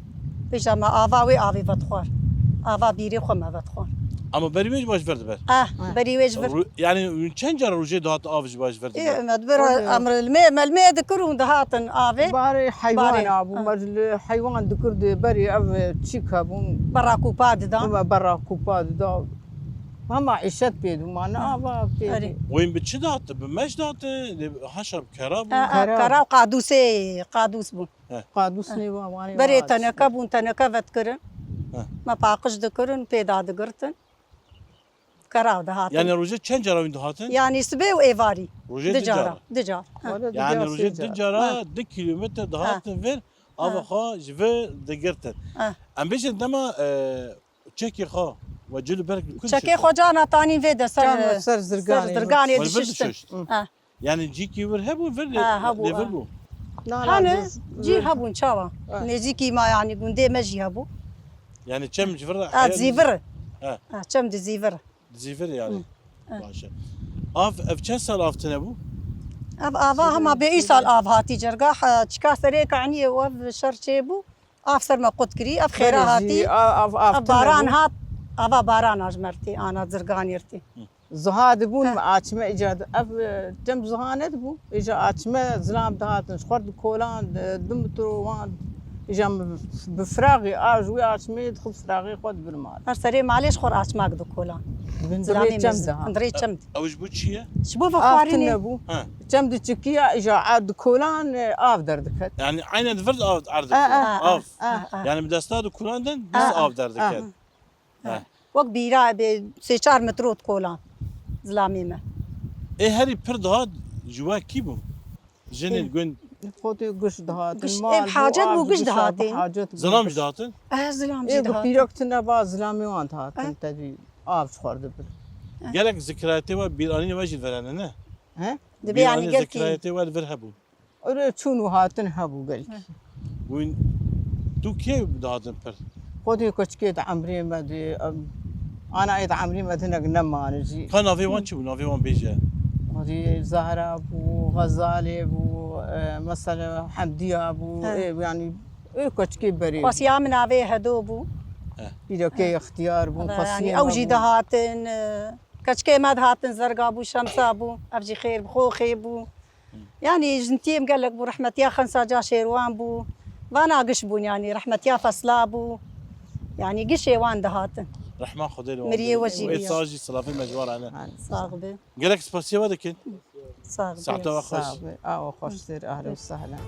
pêşa me ava wê avê vedixwar. Ava bîrê xwe me vedixwar. Ama berî wê jî baş vir diber. Ah, Ha. Berî wê ji vir. Ru-, yani çend cara rojê dihat av ji baş vir diber? Ê, me dibir, Olê. Em li mê, me li mê dikir û dihatin avê. Barê heywan Barê. Abû, Ha. Me li heywan dikir dê berê ev çîk hebûn. Berra kupa dida. Bû me berra kupa dida. Hema îşet pê dû, ma ne Ha. Ava pê Erê. Dû. Wên bi çi dihati? Bi meş dihati? Lê haşa bi kera bû? Ha, ha, Kera. Kera û qadûsê, qadûs bûn. He. Qadûs Ha. Nêva, wanê Berê wa teneke çi. Bûn, teneke vedikirin. He. Me paqij dikirin, pê dadigirtin. Keraw dihatin. Yani rojê çend cara wî dihatin? Yani sibê û êvarî. Rojê Di du cara, cara. Du cara. Ha. Wala Yani digel rojê sê du cara. Cara, Ha. Du kilometre dihatin Ha. Vir, ava Ha. Xwe ji vir digirtin. Ha. Em bêjin dema, e, çekê xwe we cil û berk li ku Çekê dişiştin? Xwe cana tanî vê de ser, Cana ser zirganê ser zirganê Wala vir dişiştin. Dişişt. Hı. Ha. Yani cîkî vir hebû, vir lê, Ha, hebû, lê ha. Vir bû. Na, na, Hane, düz, cî düz. Hebûn çawa? Ha. Nêzîkî ma, yani gundê me jî hebû. Yani çem ji vir re Ha, heya Zîvir. Ha. Ha, çem di Zîvir. Zîvir yani. Hı. Ha. Baş e. Av, ev çend sal av tune bû? Ev ava hema bê îsal av hatî cerga, ha, çika serê kaniyê û ev şer çê bû. Av ser me qut kirî, ev xêra Berê jî hatî. A-, av, av Ev tune baran bû. Hat, ava baran a ji me rtî, ana zirganê rtî. Hı. Ziha dibûn He. Me açme îca di-, ev, e, cem ziha nedibû. Îca açme zilam dihatin, ji xwe dikolan, e, du metro wan. Îca min bi firaxî av ji wî açmeyê dixist firaxê xwe dibir mal. Her serê malê ji xwe açmak dikolan. Bin Zilamê dirê çem mezin, diha. Dirê çem. Ew ji bo çi ye? Ji bo Av vexwarînê. Tune bû. He. Çem diçikiya, îca a dikolan, e, av derdiket. Yani aynen vir av, av E, e, dikolan. Av. E, e. Yani bi desta dikolan din, biz E, e. Av derdiket. E. He. Wek bîra bê sê çar metro dikolan zilamê me. Ê herî pir dihat ji we kî bû? Jinên Ê. Gund. Xwedê giş dihatin, Giş, mal ê, bû, hacet av bû, giş gişa dihatin. Bû, hacet bû, Zilam giş. Jî dihatin? Eh, zilam jî Ê, dihatin. Pîrek tune ba zilamê wan dihatin, Eh. Tevî av ji xwe dibir. Eh. Gelek zikrayetê we, bîranînê we jî verene, ne? He? Dibê, yanî, Bîranî gelkî zikrayetê we li vir hebû. Öyle çûn û hatin hebû belkî. Heh. Wîn tu kê dihatin pir? Xwedê koçikê di emrê me de, em, anayê di emrê me de hinek nemane jî. Ka navê wan çi bû? Navê wan bêje. Xwedê Zehra bû, Xezalê bû, e, mesela Hemdiya bû, He. E, yani, e, koçikê berê. Xwesiya min navê Hedo bû. He. Pîrokê He. Extiyar bû, He, xwesiya yani, ew jî bû. Dihatin, e, keçikê me dihatin, Zerga bû, Şemsa bû, ev jî xêr bû, xo xê bû. Yanî jintiyê min gelek bû, rehmetiya Xensa Ca Şêrwan bû. Vana giş bûn, yanî rehmetiya Fesla bû. Yanî gişê wan dihatin. Rehma Xwedê li wan Miriyê bê. We jî Wê biya. Saz jî silavê me ji wan re ne. Sağ be. Gelek spasiya we dikin. Sağ be. Saeta we xweş. Sağ be. Awa xweştir, ahlen sahlen.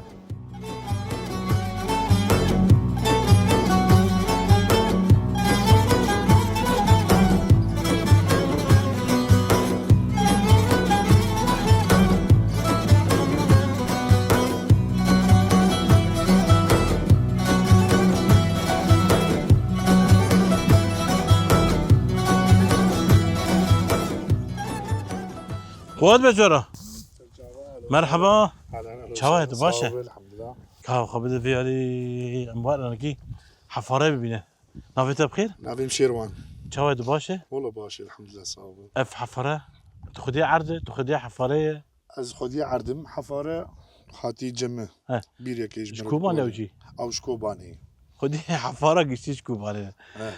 Fuat Becora. Merhaba. Çawa ye, tu baş e? Sağ ol, elhamdülillah. Ka xwe bide vê alî, em werin kî hefare bibîne. Navê te bi xêr? Navê min Şêrwan. Çawa ye, tu baş e? Wala baş e, elhamdülillah, sağ ol. Ev hefare, tu xwedî erd e, tu xwedî hefare ye? Ez xwedî erdim, hefare hatî cem e. He. Bir yekê ji Ji Kobanê ew jî? Ew ji Kobanê. Xwedî hefara giştî ji Kobanê. He.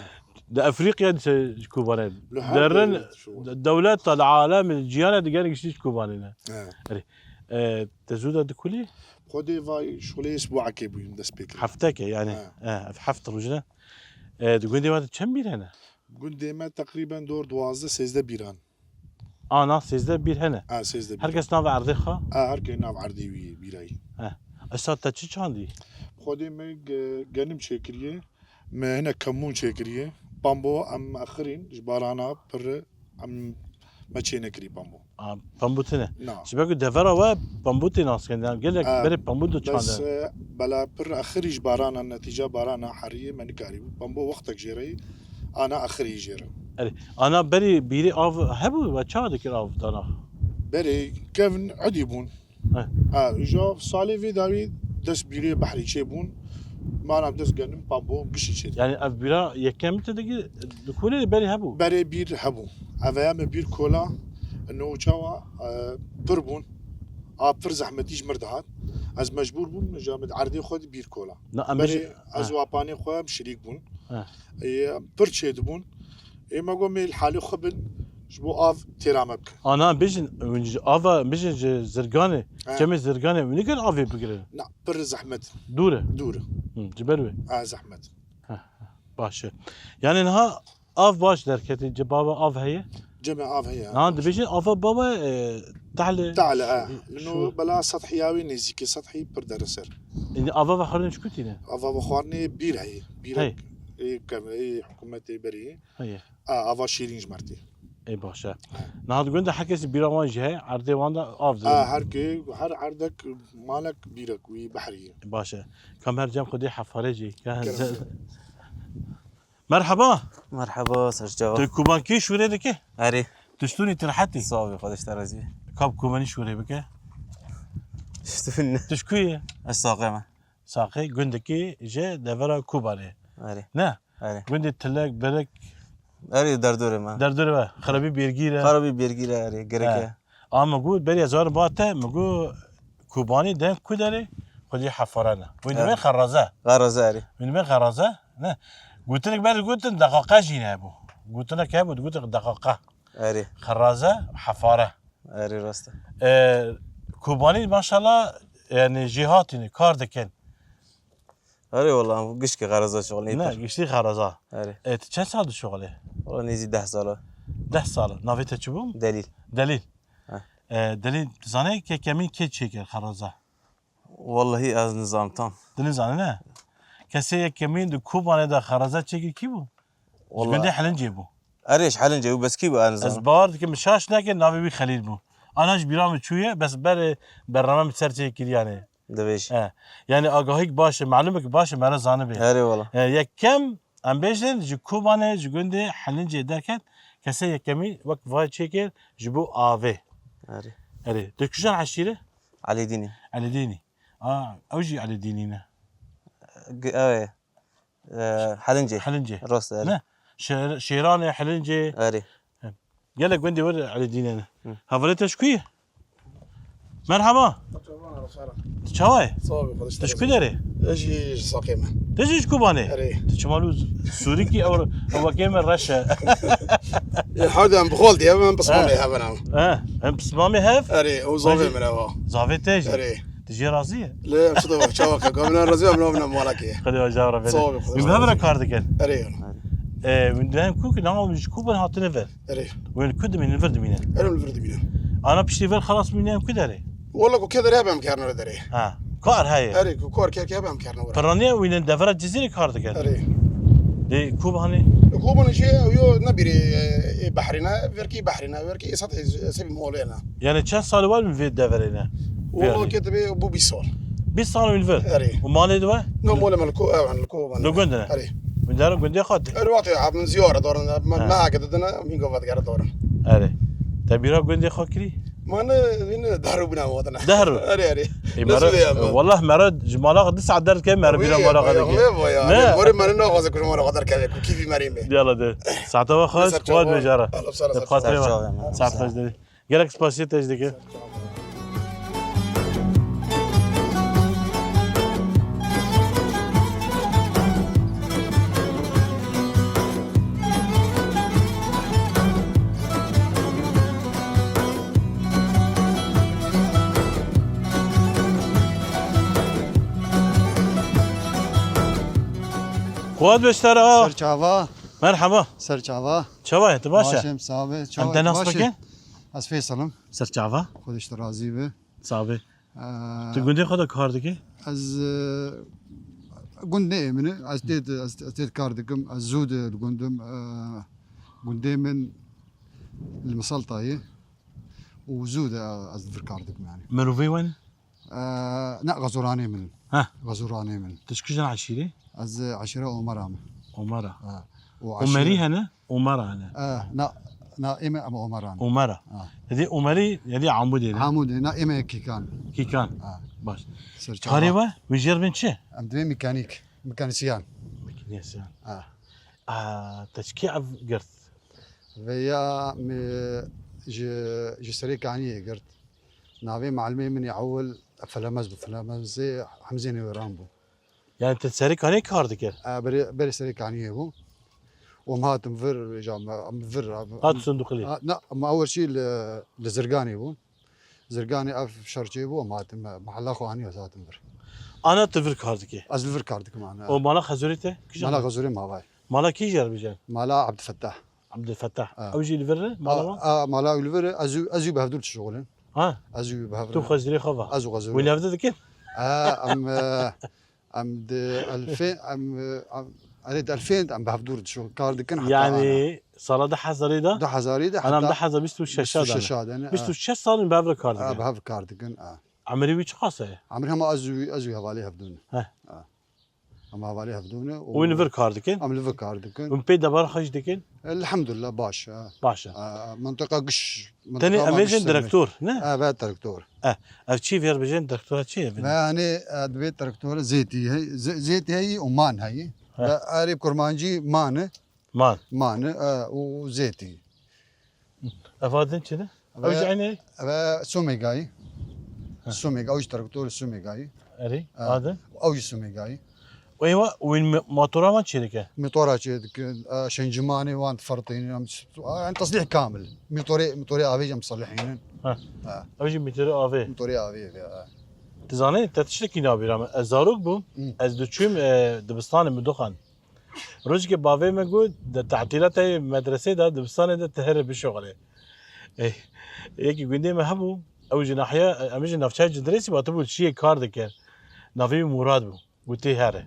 Di Efrîqya de ji Kobanê. Li her Derin, derê dişo. De-, dewleta li alemê, li cîhanê de gelek giştî ji Kobanê ne. He. Erê. E, te zû de dikulî? Xwedê vay şolê isbuakê bûyim dest pê kir. Hefteke yani. He. E, ev heft roj ne. E, di gundê we de çend bîr hene? Gundê me teqrîben dor duwazdeh sêzdeh bîran. Ana, sêzdeh bîr hene. Ha, sêzdeh bîr. Her kes nav erdê xwe? Ha, her kes nav erdê wî bîrayî. He. Esa te çi çandî? Xwedê me ge-, genim çêkiriye. Me hinek kemûn çêkiriye. Pambo em axirîn ji barana pir em me çê nekirî pambo. A, pambo tine. Na. Ji ber ku devera we pambo tê nas kirin. Gelek Ha, berê pambo do bes, çandin. E, bela pir axirî ji barana, netîca barana heriyê me nikarî bû. Pambo wextek jê re yî, ana axirî jê re. Erê, ana berî bîrê av hebû ve çawa dikir av dana? Berê kevn edî bûn. He. Ha, îja salê vê dawî dest bîrê behrî çê bûn. Mana dest genim pambo gişî çê. Yani ev bîra yekem te dikir, di kulê berî hebû? Berê bîr hebû. Ev ya me bîr kola, no çawa, e, pir bûn. A pir zehmetî ji mir dihat. Ez mecbûr bûm, îja min erdê xwe di bîr kola. Na, em Berê bêjin, ez ha. û apanê xwe em şirîk bûn. Ha. Ê, pir çê dibûn. Ê, me got, "Mê li halê xwe bin, ji bo av têra me bikin." Ana, bijin, hûn ji ava, bijin ji zirganê, He. çemê zirganê, hûn nikin avê bigirin? Na, pir zehmet. Dûr e? Dûr e. Hı, ji ber wê? Ha, zehmet. Heh, heh, baş e. Yani niha av baş derketî, ci bava av heye? Cemê av heye, Ha, baş. dibêjin ava bava, e, tehle. Tehle, ha. Şu Lino bela sethiya wî nêzîkê sethî pir dere ser. Indi ava ve xwarin ji ku tîne? Ava ve xwarinê bîr heye. Bîrek Hey. ê kevn-, ê hikûmetê berê. Heye. A, ava şîrîn ji mertê. Ê baş e. Niha di gund de her kesî bîra wan jî heye, erdê wan de av Ha, dibe. her kê, her erdek malek bîrek wî behrî ye. Baş e. Kam her cem xwedî hefare jî. Ya, Kerem. ze-, Merhaba. Merhaba, serçava. Tu kubankî şûrê dike? Erê. Tu ştûnî tu rehetî? Sağ ol, Xwedê ji te razî be. Kap kubanî şûrê bike. Ştûn ne. Tu ji ku yî? Ez Saqê me. Saqê, gundekî ji devera Kubanê. Erê. Ne? Erê. Gundê Tilek, Berek. Erê, derdorê me. Derdorê me. Xerabî Bêrgîr e. Xerabî Bêrgîr e, erê, gerek He. e. A min got, berê ez arim ba te, min got, Kubanî deng ku derê? Xwedî hefare ne. Wî Ha. dibê xeraze. Xeraze, erê. Wî dibê xeraze, ne? Gotinek berê gotin, deqaqa jî ne hebû. Gotinek hebû, digotin deqaqa. Erê. Xeraze, hefare. Erê, rast e. E, Kobanî maşallah, yani jêhatî ne, kar dikin. Erê, wela, gişkî xeraza şixulî Ne, pir. giştî xeraza. Erê. E, tu çend sal dişixulî? Wela, nêzî deh sal e. Deh sal. Navê te çi bû? Delîl. Delîl. Heh. E, Delîl, tu zanî ke kemîn kê çêkir xeraza? Wellahî ez nizam tam. Tu nizanî ne? Kesê yekemîn di Kobanê de xeraza çêkir kî bû? Ji Wela. gundê Helincê bû. Erê, ji Helincê bû, bes kî bû, ez nizam. Ez bawer dikim, şaş neke, navê wî Xelîl bû. Ana ji bîra min çûye, bes berê bername min ser çê kiriyanê. Divêj. He. Yani agahîk baş e, malûmek baş e, me re zanibê. Erê wela. E, yekem, em bêjin, ji Kobanê, ji gundê Helincê derket, kesê yekemî wek vay çêkir, ji bo avê. Erê. Erê. Tu kîjan eşîre? Elîdînî. Elîdînî. A, ew jî Elîdînî ne. G-, ew ê. E, Helincê. Helincê. Rast e, erê. Ne? Şêr-, Şêranê, Helincê. Erê. He. Gelek gundê wir Elîdînê ne. Hı. Hevalê te ji ku ye? Merhaba. Merhaba, merhaba. Tu çawa ye? Sağ ol, kardeş. Tu ji ku derê? Ez jî ji Saqê me. Tu jî ji Kobanê? Erê. Tu çima lû Sûrîkî ew, ew wekê me reş e. E, hardem bi xol diye, em pismamê Ha. hev in. Ha, em pismamê hev? Erê, ew zavê Erê. min e wa. Zavê te jî? Erê. Tu jê razî ye? Lê em çi de çawa ke, ka min razî em navine malakê. Xwedê we ji hev re bêre. Sağ ol, Xwedê Hûn bi hev re razî. kar dikin? Erê. E, hûn di hem ku ki, na hûn ji ku bin hatine vir? Erê. Hûn ku dimînin, vir dimînin? Erê, li vir dimînin. Ana piştî vir xelas mînin em ku derê? Wala ku kê derê hebe em kerine derê. Ha. Kar heye? Erê, ku kar kê hebe em kerine were. Piraniye wînin devera Cizîrê kar dikin? Erê. Dê Kobanê? Kobanê jî ew yo nebîrê, e, behrî ne, verkî behrî ne, verkî sed sebî molê ne. Yani çend sal var mı vê deverê ne? Wala Yani. kê dibê bû bîst sal. Bîst sal wîn vir? Erê. Û malê di we? No molê me li ko-, ew, li Kobanê. Li gund ne? Erê. Wîn dera gundê xwe tê? Erê, wextê hevin ziyare dorin, me, Ha. me heke didine, min gova digere dorin. Erê. Te bîra gundê xwe kirî? Mane, yine dehro bûna me hatine. Dehro? Erê, erê. E, Nasıl mera, ya bu? Wallah mera ji mala xwe du saet derdikeve, mera bîra mala xwe dikeve. Ne? Mora me naxwaze ku ji mala xwe derkeve, ku kîfî merî me. Yala de. Saeta we xweş, xwe bêjara. Xatirê we. Saet xweş de. Gelek spasiyê te jî dike. Quwat be ji te re. Ser çava. Merhaba. Ser çava. Çava ye, tu baş e? Baş im, sax be. Em te nas bikin? Ez Feysalim. Ser çava. Xwedê ji te razî be. Sax be. Ee, Tu gundê xwe de kar dikî? Ez, e, gund neyê min e. Ez tê, ez, ez tê kar dikim. Ez zû de li gund im. E, gundê min li Misalta ye. Û zû de ez vir kar dikim yani. Mirovê wen? Ee, ne, Xezoranê min. Heh. Xezoranê min. Tu ji kîjan eşîrê? Ez, e, eşîra Omara me. Omara. Ha. Û Omerî eşîra hene? Omara hene. Ee, na, na, ême em Omara ne. Omara. Ha. Hedi Omerî, hedi Amûdê ne? Amûdê, na, ême Kîkan. Kîkan. Ha. Baş. Ser çava. Karê we, wî jêr bên çi? Em divê mekanîk, mekanisyen. Mekanisyen. Ha. Aa, te çi kê ev girt? Veya me ji, ji Serê Kaniyê girt. Navê malimê min ê ewil Felemez bû. Felemezê Hemzê Nêweran bû. Yani te Serê Kaniyê kar dikir? E, berê, berê Serê Kaniyê bû. Û em hatin vir, ja, me, em vir, em, Hat Sunduqlî? Ha, na, me ewil şî li, li Zirganê bû. Zirganê ev şer çê bû, em hatin me, mehela xwe anî ez hatim vir. Ana tu vir kar dikî? Ez li vir kar dikim, ana. O mala Xezûrê te? Kîjan? Mala Xezûrê mavay. Mala kî jî ye bêjin? Mala Abdulfettah. Abdulfettah. Ha. Ew jî li vir e, mala wan? A, a, mala ew li vir e, ez û, ez û bi hevdû dişuxulin. Ha? Ez û bi hevdû. Tu Xezûrê xwe va? Ez û Xezûrê. Wî li hevdû dikin? Ha, em, e, em di elfên, em, e, em, erê di elfên em bi hevdû dişuxulin. Kar dikin heta Yani ana. Sala du hezarî de? Du hezarî de Anam heta du hezar bîst û şeş de ne? Bîst û şeş de ne, ha. Bîst û şeş salin bi hev re kar Ha, dikin. Bi hev kar dikin, ha. Emirî wî çiqas e? Emir hema ez û, ez û hevalê hevdû ne. He. Ha. Em hevalê hevdû ne û Hûn li vir kar dikin? Em li vir kar dikin. Hûn pê debara xwe jî dikin? Elhamdulillah baş e. Baş e. E, minteka giş, Tenê minteka em ma bêjin giş serme. Direktor, ne? E, ve direktor. E, ev çi vêr bêjin, direktora çi ye? Ve hani, e, divê direktor zêtî hey, zê-, zêtî heyî û man heyî. He. Ve erê kurmancî man e. Man. Man e, e, û zêtî. Ev adin çi ne? Ev Ev jî aynı. Ev Sumêgayî. Heh. Sumêga, ew jî direktor Sumêgayî. Erê, Ha. Adin? Ew jî Sumêgayî. Û êwa, û motora wan çê dike? Motora çê dikin, e, şencimanê wan difertînin, em s-, yani teslîh kamil. Motorê, motorê avê jî em diselihînin. Ha. Ha. Ew jî motorê avê. Motorê avê, ha. Tu zanî, te tiştekî nabîra min. Ez zarok bûm, Hı. ez diçûm, e, dibistanê min doxan. Rojekê bavê me got, di tatîlata medresê de, dibistanê de tu here bişuxulê. Ê, yekî gundê me hebû, ew ji nahiya, em ji navçeya Cindirêsî hatibû çiyê kar dikir. Navê wî Murad bû. Gotê here.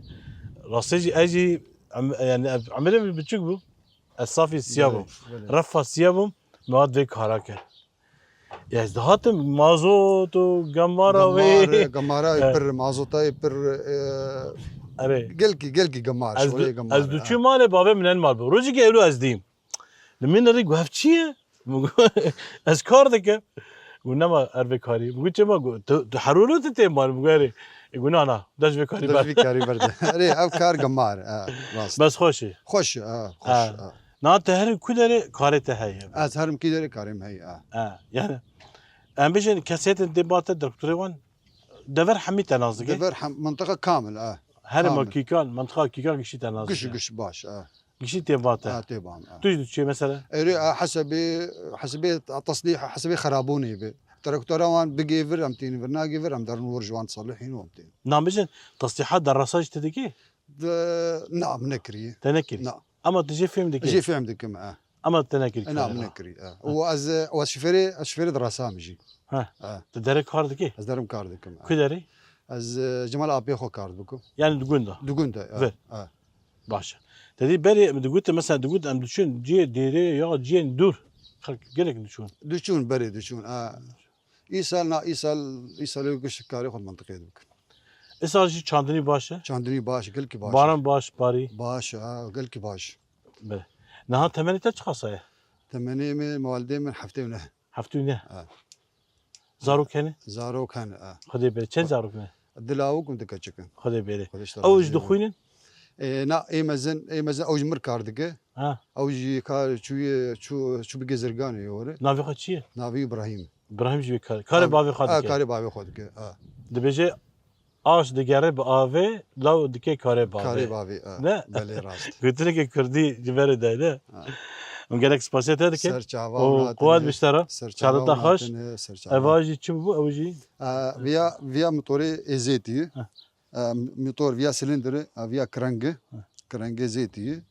Rastê jî ez jî, em, yani, ev, emirê min biçûk bû. Ez safî siya bûm. Belê, belê. Refa siya bûm, me hat vê kara kir. Ya ez dihatim mazot û gemara wê. Gemar, gemara wê He. pir, mazota wê pir, e, Erê. gelkî, gelkî gemar, Ez şolê du-, gemar, ez ha. diçûm malê, bavê min en mal bû. Rojekê ewlo ez dîm. Li min rî got, "Ev çi ye?" Min got, "Ez kar dikim." Got, "Nema ervê karî." Min got, "Çima?" Got, "Tu, tu herolo tu tê mal." Min got, "Erê." E, got, "Na, na, de ji vê karî Dej ber." vî karî berde. Erê, ev kar gemar, ha, rast. Bes xweş e. Xweş, ha, xweş, Ha. ha. Na te herin ku derê karê te heye? Ez herim kî derê karê min heye, ha. Ha, yani, em bêjin kesêtin tê ba te direktorê wan, dever hemî te nas dike? Dever hem, mintiqa kamil, ha. Herima Kamil. Kîkan, mintiqa Kîkan gişî te nas Giş, dike? Giş baş, ha. Gişî tê ba te? Ha, tê ba min, ha. Tu jî diçê mesela? Erê, ha, hesebê, hesebê teslîh, hesebê xerabûnê be. Direktora wan bigê vir, em tênin vir, nagê vir, em derin wir ji wan diselihîn û em tênin. Na bêjin, teslîha derasa jî tu dikî? De, na, min nekiriye. Te nekirî? Na. Ama tu jê fêm dikî? Jê fêm dikim, e. Ama te nekirî E, na, karê, min ha. nekirî, e. Û ez, û ez şifêrê, ez şifêrê dirasa min jî. Ha. E. Tu derê kar dikî? Ez derim kar dikim, e. Ku derê? Ez, e, ji mala apê xwe kar dikim. Yani di gunda? Di gunda, e. Ve. E. Baş e. Te dî berê min digot, mesela digot em diçin cihê dêrê ya cihên dûr. Xelk gelek diçûn. Diçûn, berê diçûn, e. Îsal na, îsal, îsal ê giş karê xwe li mintiqê dikin. Îsal jî çandinî baş e? Çandinî baş, gelkî baş e. Baran baş, barî? Baş e, ha, gelkî baş. Be. Niha temenê te çiqas e? Temenê min, mewalidê min heftê û neh. Heftê û neh? Ha. Zarok hene? Zarok hene, e. Xwedê berê. Çend zarok ne? Du lawik û du keçik in. Xwedê berê. Xwedê ji te razî be. Ew ji dixwînin? E, na, ê mezin, ê mezin ew ji mir kar dike. Ha. Ew jî kar çûye, çû, çû bike zirganê were. Navê xwe çi ye? Navê Îbrahîm. Îbrahîm jî wê kar, karê bavê xwe dike. Ha, karê bavê xwe dike, ha. Dibêje, aş digere bi avê, law dike karê bavê. Karê bavê, ha. Ne? Belê, rast. Gotineke kurdî ji berê de, ne? Ha. Hûn gelek spasiya te dikin. Ser çava û quwat biştera. Ser çava çadata xweş. Eva jî çi bû, ew jî? E, viya, viya motorê ê zêtî. Ha. E, motor viya silindiri, e, viya kirengî, kirengê zêtî,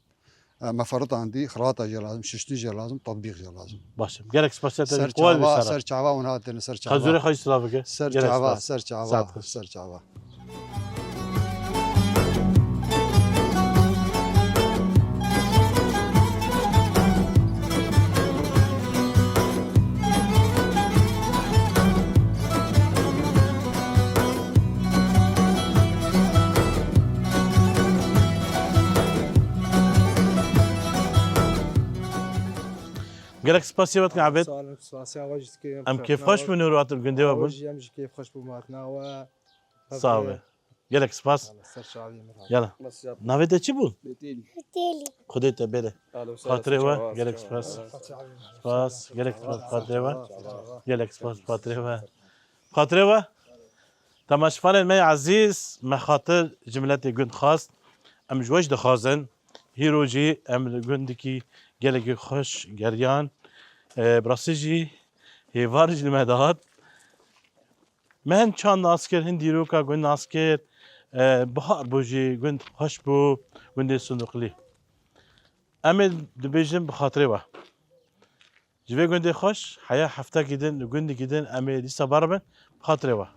e, me feritandî, xirata jê lazim, şiştin jê lazim, tatbîq jê lazim. Baş e. Gelek spas te. Ser çava, ser çava hûn hatine, ser çava. Xezûrê xwe jî silav bike. Ser çava, ser çava, ser çava. Gelek spasiya we dikin Ebed. Sağ olun, spasiya we jî dikim. Em kêfxweş bûn hûn hatin gundê we bûn. Jî em jî kêfxweş bûn hatina we. Sağ be. Gelek spas. Ser çavê min. Yala. Navê te çi bû? Betêlî. Betêlî. Xwedê te bêre. Xatirê we, gelek spas. Spas, gelek spas xatirê we. Gelek spas xatirê we. Xatirê we. Temaşevanên me yê ezîz, me xatir ji miletê gund xwest. Em ji we jî dixwazin. Hîro jî em li gundikî gelekî xweş geriyan. E, bi rastî jî hêvar jî li me dihat. Me hin çand nas kir, hin dîroka gund nas kir. E, bihar bû jî, gund xweş bû, gundê Sindiqlî. Em ê dibêjin bi xatirê we. Ji vê gundê xweş, heya heftekî din, li gundekî din em ê dîsa beribin, bi xatirê we.